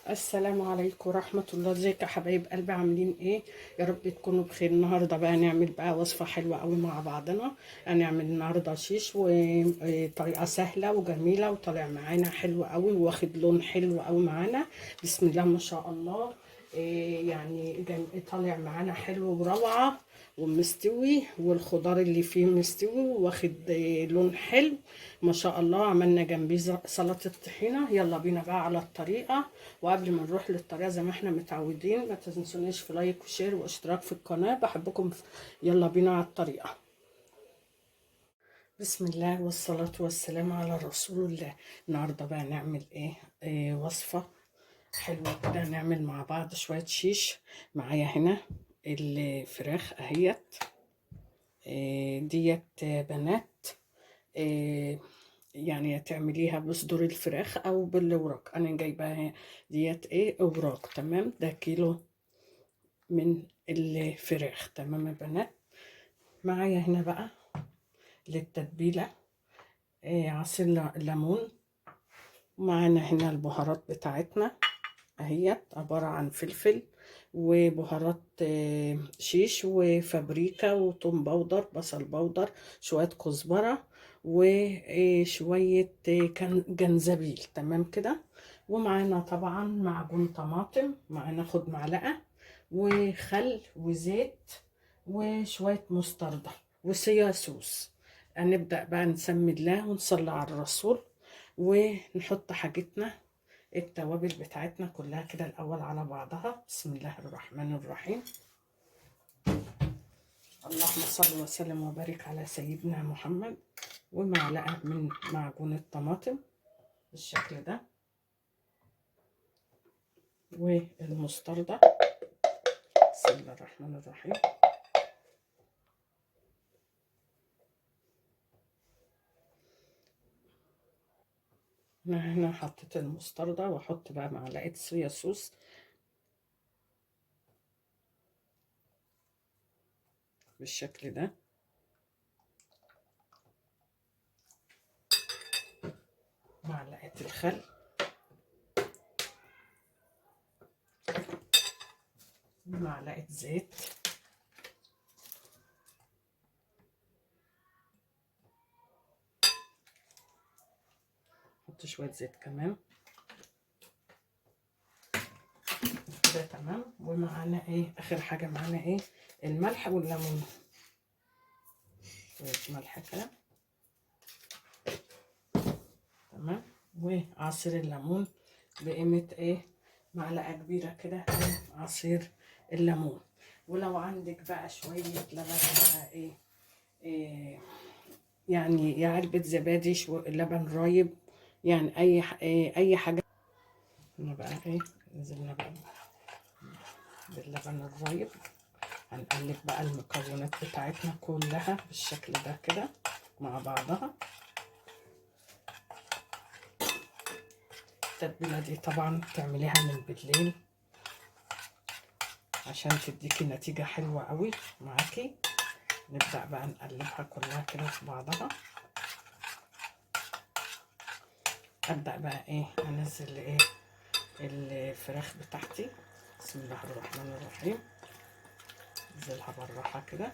السلام عليكم ورحمة الله. ازيك يا حبايب قلبي؟ عاملين ايه؟ يا رب تكونوا بخير. النهاردة بقى نعمل بقى وصفة حلوة قوي مع بعضنا. هنعمل النهاردة شيش وطريقة سهلة وجميلة وطالع معانا حلو قوي واخد لون حلو قوي معانا. بسم الله ما شاء الله. إيه يعني طالع معانا حلو وروعة ومستوي، والخضار اللي فيه مستوي واخد لون حلو ما شاء الله. عملنا جنبيه سلطة طحينة. يلا بينا بقى على الطريقة. وقبل ما نروح للطريقة زي ما احنا متعودين، ما تنسونيش في like و share واشتراك في القناة. بحبكم. يلا بينا على الطريقة. بسم الله والصلاة والسلام على رسول الله. النهاردة بقى نعمل ايه وصفة حلوة كده. نعمل مع بعض شوية شيش. معايا هنا الفراخ اهيت، ديت بنات، يعني تعمليها بصدور الفراخ او بالوراك. انا جايباها ديت ايه اوراق، تمام. ده كيلو من الفراخ، تمام يا بنات. معايا هنا بقى للتتبيله عصير ليمون. معانا هنا البهارات بتاعتنا اهيت، عبارة عن فلفل وبهارات شيش وفابريكا وتوم powder، بصل powder، شوية كزبرة، وشوية جنزبيل، تمام كده. ومعانا طبعا معجون طماطم، معانا خد معلقة، وخل وزيت وشوية مستردة وصويا صوص. هنبدأ بقى نسمي الله ونصلي على الرسول ونحط حاجتنا التوابل بتاعتنا كلها كده الأول على بعضها. بسم الله الرحمن الرحيم. اللهم صل وسلم وبارك على سيدنا محمد. ومعلقة من معجون الطماطم بالشكل ده، والمستردة. بسم الله الرحمن الرحيم. أنا هنا حطيت المستردة، واحط بقى معلقة صويا صوص بالشكل ده، معلقة الخل، معلقة زيت، حط شوية زيت كمان كده، تمام. ومعانا ايه اخر حاجة؟ معانا ايه؟ الملح والليمون، شوية ملح كده، تمام. وعصير الليمون بقيمة ايه؟ معلقة كبيرة كده من عصير الليمون. ولو عندك بقى شوية لبن بقى إيه يعني يا علبة زبادي، لبن رايب، يعني اي حاجة. هنا بقى ايه؟ نزلنا بقى باللبن الرايب. هنقلب بقى المكونات بتاعتنا كلها بالشكل ده كده مع بعضها. التتبيلة دي طبعا تعمليها من بالليل عشان تديكي نتيجة حلوة قوي معاكي. نبدأ بقى نقلبها كلها كده في بعضها. أبدأ بقى ايه؟ انزل ايه الفراخ بتاعتي. بسم الله الرحمن الرحيم. انزلها بالراحة كده.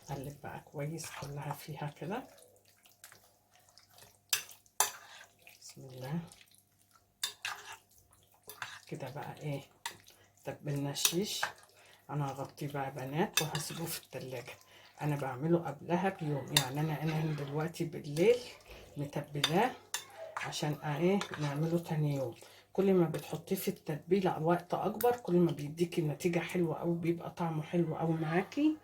قلب بقى كويس كلها فيها كده. بسم الله كده بقى ايه تبلنا الشيش. انا هغطيه بقى بنات وهسيبه في التلاجة. انا بعمله قبلها بيوم، يعني انا دلوقتي بالليل متبلاه عشان ايه نعمله تاني يوم. كل ما بتحطيه في التتبيله وقت اكبر كل ما بيديكي نتيجة حلوة او بيبقى طعمه حلو او معاكي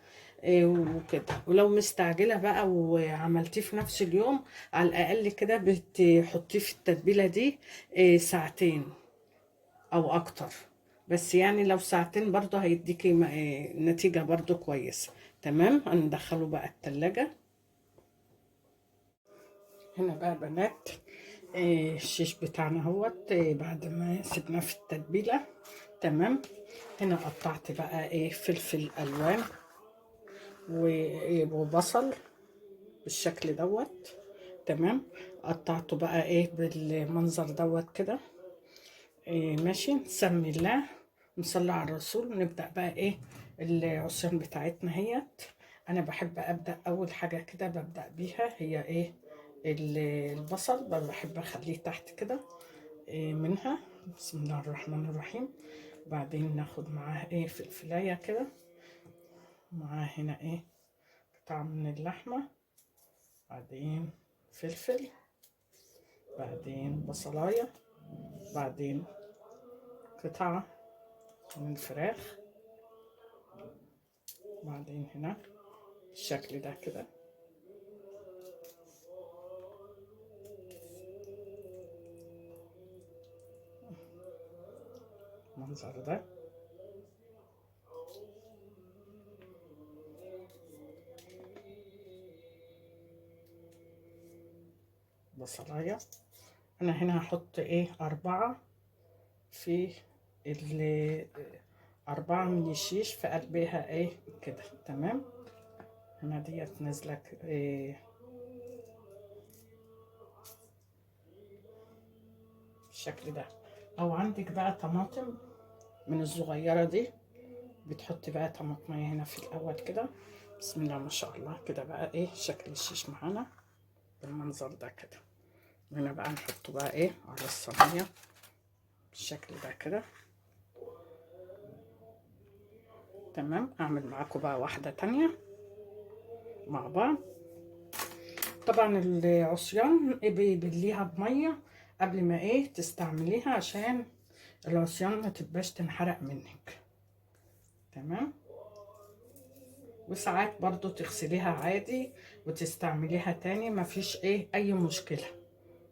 إيه وكده. ولو مستعجلة بقى وعملتيه في نفس اليوم، على الاقل كده بتحطيه في التتبيله دي إيه ساعتين او اكتر، بس يعني لو ساعتين برضه هيديكي نتيجة برضه كويسة. تمام. هندخله بقى التلاجة. هنا بقى بنات الشيش بتاعنا اهوت، بعد ما سيبناه في التتبيلة، تمام. هنا قطعت بقى ايه فلفل الوان وبصل بالشكل دوت. تمام، قطعته بقى ايه بالمنظر دوت كده. إيه ماشي، نسمي الله نصلي على الرسول. نبدأ بقى ايه العصيان بتاعتنا هيت. انا بحب ابدأ اول حاجة كده ببدأ بيها هي ايه البصل، بحب اخليه تحت كده إيه منها. بسم الله الرحمن الرحيم. بعدين ناخد معاه ايه فلفلاية كده، معاه هنا ايه قطعة من اللحمة، بعدين فلفل، بعدين بصلاية، بعدين قطعة من الفراخ، بعدين هنا بالشكل ده كده. المنظر ده. بصلاية. انا هنا هحط ايه 4 في 4 من الشيش في قلبها ايه كده. تمام، هنا ديت نازله إيه بالشكل ده. او عندك بقى طماطم من الصغيرة دي، بتحطي بقى طماطميه هنا في الاول كده. بسم الله ما شاء الله. كده بقى ايه شكل الشيش معانا بالمنظر ده كده. هنا بقى نحطه بقى ايه على الصينية بالشكل ده كده. تمام، اعمل معاكم بقى واحدة تانية مع بعض. طبعا العصيان بليها بميه قبل ما ايه تستعمليها عشان العصيان ما تبقاش تنحرق منك. تمام، وساعات برضو تغسليها عادي وتستعمليها تاني، مفيش ايه اي مشكلة.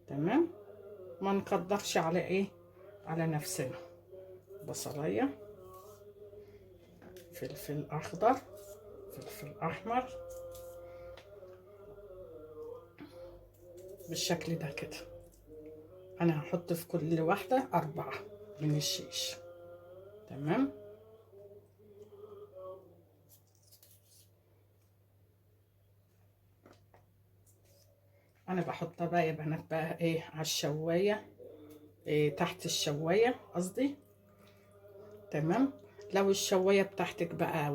تمام، ما نقدرش على ايه على نفسنا. بصلاية، فلفل اخضر، فلفل احمر بالشكل ده كده. انا هحط في كل واحدة 4 من الشيش. تمام، انا بحطها بقى يا بنات بقى ايه على الشوايه، إيه تحت الشوايه قصدي. تمام، لو الشوايه بتاعتك بقى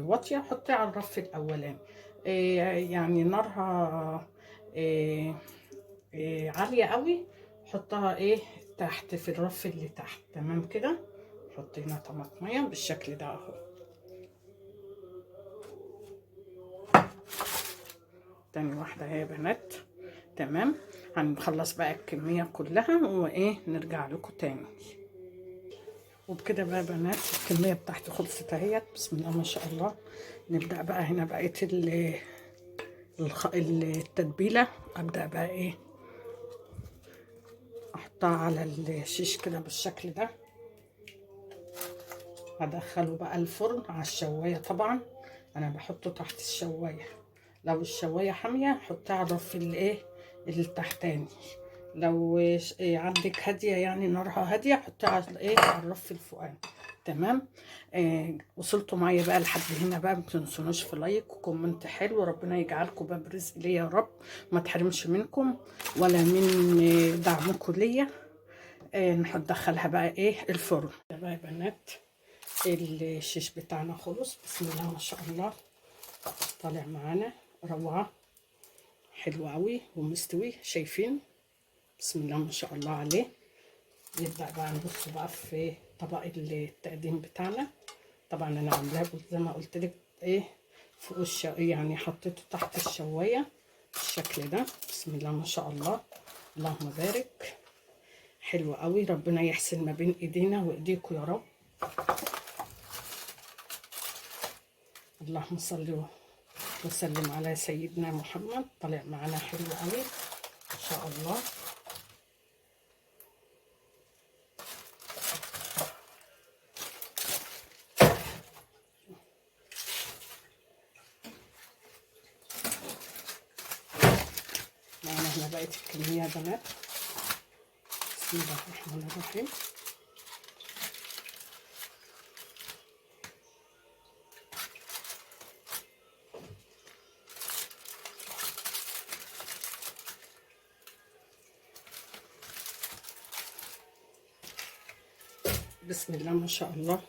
واطية حطيها على الرف الاولاني، إيه يعني نارها إيه إيه عالية قوي حطها ايه تحت في الرف اللي تحت. تمام كده، حطي هنا طماطميه بالشكل ده اهو. تاني واحدة اهي يا بنات. تمام، هنخلص بقى الكمية كلها وايه نرجع لكم تاني. وبكده بقى يا بنات الكمية بتاعتي خلصت اهيت. بسم الله ما شاء الله. نبدا بقى هنا بقية التتبيله. ابدا بقى ايه احطها على الشيش كده بالشكل ده. هدخله بقى الفرن على الشوايه. طبعا انا بحطه تحت الشوايه، لو الشوايه حامية حطيها على الرف الايه التحتاني، لو عندك هادية يعني نارها هادية حطيها على الايه على الرف الفوقاني. تمام، وصلتوا معايا بقى لحد هنا بقى، ما تنسوناش في like و comment حلو. ربنا يجعلكم باب رزق ليا يا رب، ما تحرمش منكم ولا من دعمكم ليا. ندخلها بقى ايه الفرن. ده بقى يا بنات الشيش بتاعنا خلص. بسم الله ما شاء الله، طالع معانا روعه، حلو قوي ومستوي. شايفين؟ بسم الله ما شاء الله عليه. نبدأ بقى نبص بقى في طبق التقديم بتاعنا. طبعا انا عاملاه زي ما قلت لك ايه فوق يعني حطيته تحت الشوايه بالشكل ده. بسم الله ما شاء الله، اللهم بارك، حلو قوي. ربنا يحسن ما بين ايدينا وايديكم يا رب. اللهم صل وسلم على سيدنا محمد. طلع معانا حلو قوي ان شاء الله. معانا هنا بقية الكمية يا بنات. بسم الله الرحمن الرحيم. بسم الله ما شاء الله،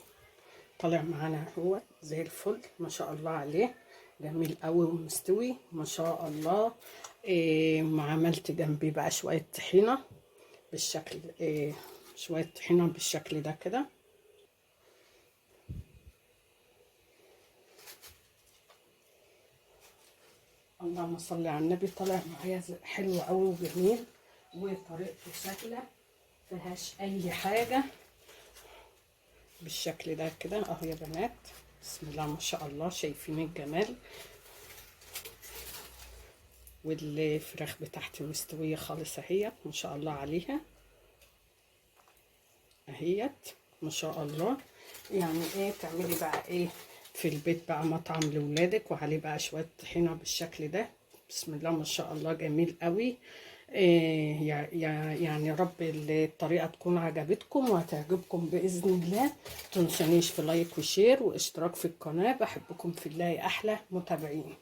طالع معانا هو زي الفل ما شاء الله عليه، جميل قوي ومستوي ما شاء الله. ما عملت جنبي بقى شوية طحينه بالشكل، شوية طحينه بالشكل ده كده. اللهم صل على النبي. طالع معايا حلو قوي وجميل، وطريقته سهلة مفيهاش اي حاجة بالشكل ده كده اهو يا بنات. بسم الله ما شاء الله، شايفين الجمال؟ والفراخ بتاعتي مستوية خالص اهيت ما شاء الله عليها اهيت ما شاء الله. يعني ايه تعملي بقى ايه في البيت بقى مطعم لولادك، وعليه بقى شوية طحينه بالشكل ده. بسم الله ما شاء الله، جميل قوي. إيه يعني رب الطريقة تكون عجبتكم وهتعجبكم باذن الله. متنسونيش في like و share واشتراك في القناة. بحبكم في الله يا احلى متابعين.